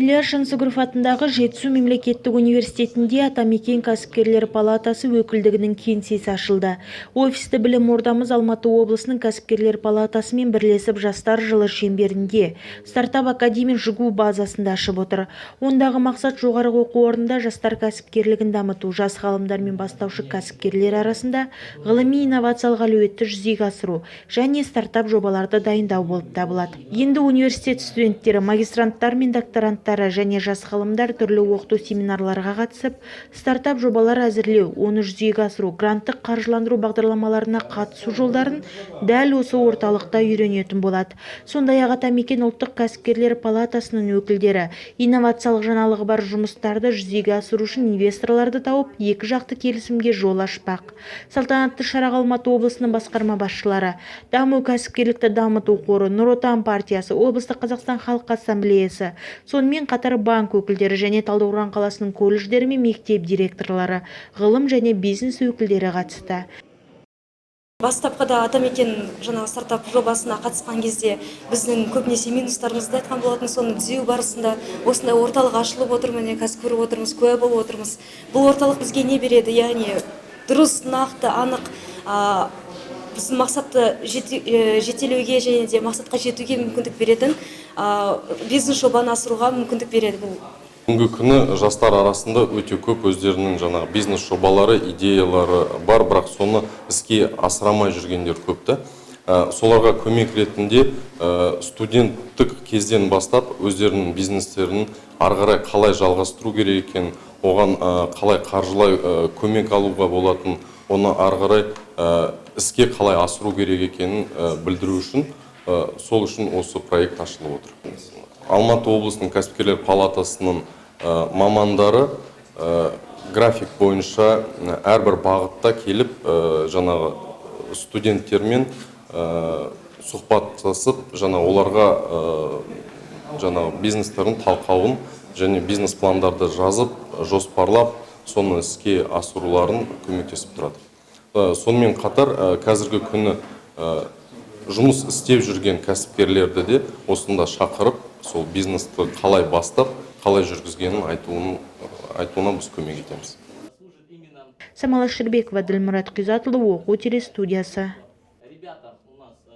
Ілияс Жансүгіров атындағы Жетісу мемлекеттік университетінде «Атамекен» кәсіпкерлер палатасы өкілдігінің кеңсесі ашылды. Офисті білім ордамыз Алматы облысының кәсіпкерлер палатасымен бірлесіп, Жастар жылы шеңберінде Стартап Академи ЖГУ базасында ашып отыр. Ондағы мақсат – жоғарғы оқу орнында жастар кәсіпкерлігін дамыту, жас ғалымдар мен бастаушы кәсіпкерлер арасында ғылыми инновациялық әлеуетті жүзеге асыру және стартап жобаларды дайындау болып табылады. Енді университет студенттері, магистранттар мен докторанттары және жас ғалымдар түрлі оқыту семинарларға қатысып, стартап жобалар әзірлеу, оны жүзеге асыру, гранттық қаржыландыру бағдарламаларына қатысу жолдарын дәл осы орталықта үйренетін болады. Сондай-ақ «Атамекен» ұлттық кәсіпкерлер палатасының өкілдері инновациялық жаңалығы бар жұмыстарды жүзеге асыру үшін инвесторларды тауып, екі жақты келісімге жол ашпақ. Салтанатты шараға Алматы облысының басқарма басшылары, «Даму» кәсіпкерлікті дамыту қоры, «Нұр Отан» партиясы, облыстық Қазақстан халқы ассамблеясы, сонымен қатар банк өкілдері және Талдықорған қаласының колледждері мен мектеп директорлары, ғылым және бизнес өкілдері қатысты. Бастапқыда «Атамекен» жаңағы стартап жобасына қатысқан кезде біздің көбінесе минустарымызды айтқан болатын. Соны түзеу барысында осындай орталық ашылып отыр. Міне, қазір көріп отырмыз, куә болып отырмыз. Бұл орталық бізге не береді? Яғни дұрыс, нақты, анық біздің мақсатты жетелеуге және де мақсатқа жетуге мүмкіндік беретін, бизнес жобаны асыруға мүмкіндік береді бұл. Бүгінгі күні жастар арасында өте көп өздерінің жаңағы бизнес жобалары, идеялары бар, бірақ соны іске асыра алмай жүргендер көп та. Соларға көмек ретінде студенттік кезден бастап өздерінің бизнестерін ары қарай қалай жалғастыру керек екен, оған қалай қаржылай көмек алуға болатын, оны ары қарай іске қалай асыру керек екенін білдіру үшін, сол үшін осы проект ашылып отыр. Алматы облысының кәсіпкерлер палатасының мамандары график бойынша әрбір бағытта келіп, жаңағы студенттермен сұхбаттасып, жаңа оларға жаңағы бизнестердің талқылауын және бизнес пландарды жазып, жоспарлап, соны іске асыруларын көмектесіп тұрады. Сонымен қатар қазіргі күні жұмыс істеп жүрген кәсіпкерлерді де осында шақырып, сол бизнесті қалай бастап, қалай жүргізгенін айтуына біз көмек етеміз. Самала Шербекова, Ділмұрат Құйзатұлы, «Оқу» телестудиясы.